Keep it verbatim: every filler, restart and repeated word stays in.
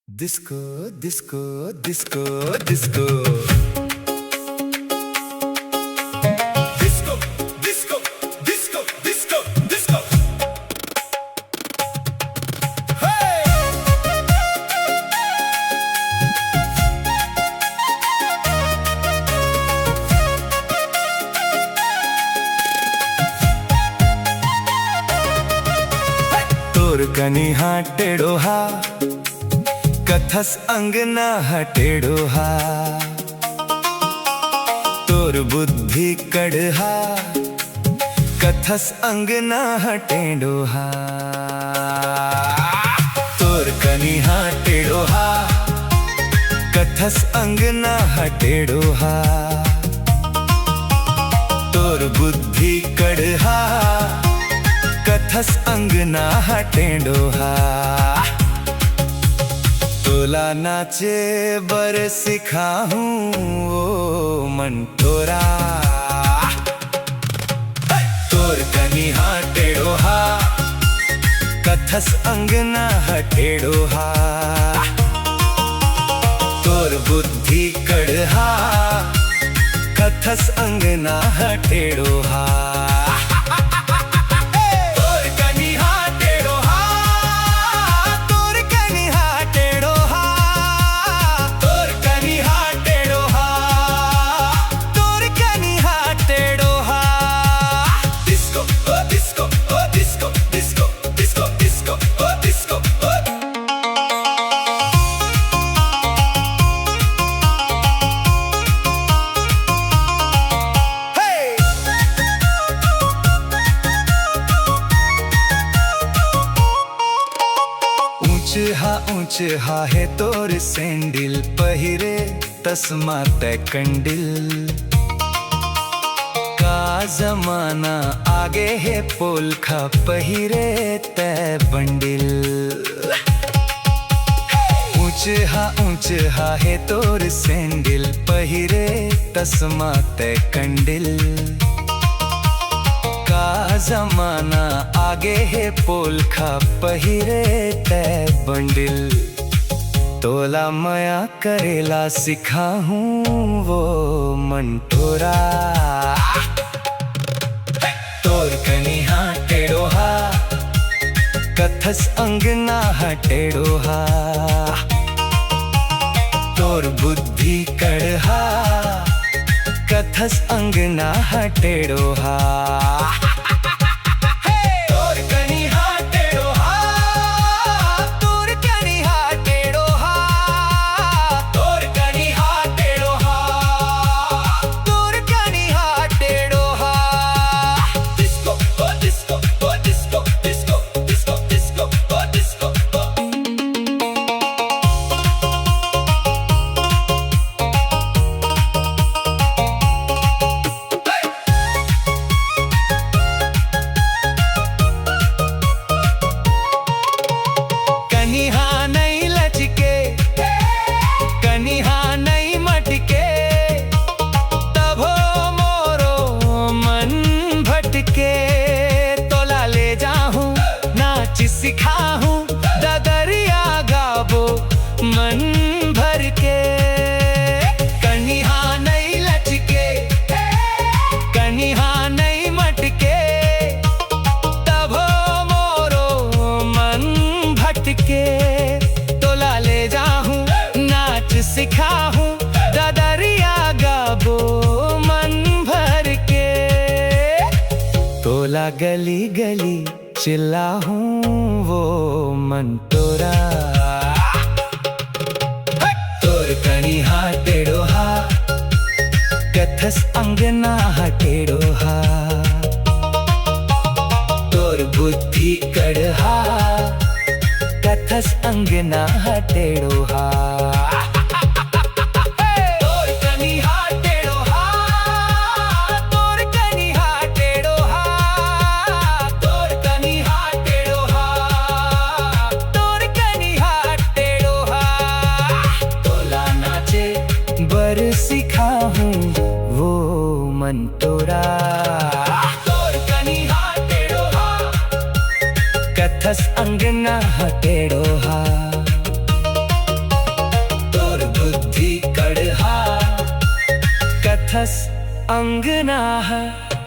Disco, disco, disco, disco. Disco, disco, disco, disco, disco. Hey! तोर कनिहा टेढ़ो हा, कथस अंगना ह टेढ़ो हा। तोर बुद्धि कड़हा, कथस अंगना ह टेढ़ो हा। तोर कनिहा टेढ़ो हा, कथस अंगना ह टेढ़ो हा। तोर बुद्धि कड़हा, कथस अंगना ह टेढ़ो हा। तोला नाचे बर सिखाहूं ओ मन टोरा। तोर कनिहा टेढ़ो हा, कथस अंगना ह टेढ़ो हा। तोर बुद्धि कड़हा, कथस अंगना ह टेढ़ो हा। तोर कनिहा टेढ़ो हा, तोर कनिहा टेढ़ो हा, तोर कनिहा टेढ़ो हा, तोर कनिहा टेढ़ो हा। Disco, oh disco, oh disco, disco, disco, disco, oh disco, oh. Hey! ऊंच हा, ऊंच हा हे तोर सैंडिल पहिरे, तसमा तै कंडिल। का जमाना आगे हे, पोलखा पहिरे तै बंडिल। ऊंच हा, ऊंच हा हे तोर सैंडिल पहिरे, तसमा तै कंडिल। का जमाना आगे हे, पोलखा पहिरे तै बंडिल। तोला मया करेला सिखाहूं वो मन टोरा। तोर कनिहा टेढ़ो हा, कथस अंगना ह टेढ़ो हा। तोर बुद्धि कड़हा, कथस अंगना ह टेढ़ो हा। तोर कनिहा टेढ़ो हा, तोर कनिहा टेढ़ो हा, तोर कनिहा टेढ़ो हा, तोर कनिहा टेढ़ो हा। Disco, oh disco, oh disco, disco, disco, disco, oh disco, oh. कनिहा नइ लचके, कनिहा नइ मटके, तभो मोरो मन भटके। तोला ले जाहूं, नाच सिखाहूं, डगरिया गाबो मन भर के। कनिहा नइ लचके, कनिहा नइ मटके, तभो मोरो मन भटके। तोला ले जाहूं, नाच सिखाहूं, डगरिया गाबो मन भर के। तोला गली गली चिल्लाहूं वो मन टोरा। तोर कनिहा टेढ़ो हा, कथस अंगना ह टेढ़ो हा। तोर बुद्धि कड़हा, कथस अंगना ह टेढ़ो हा। तोर कनिहा टेढ़ो हा, तोर कनिहा टेढ़ो हा, तोर कनिहा टेढ़ो हा, तोर कनिहा टेढ़ो हा। तोला नाचे बर सिखाहूं वो मन टोरा। तोर कनिहा टेढ़ो हा, कथस अंगना ह टेढ़ो हा। हस अंगना ह।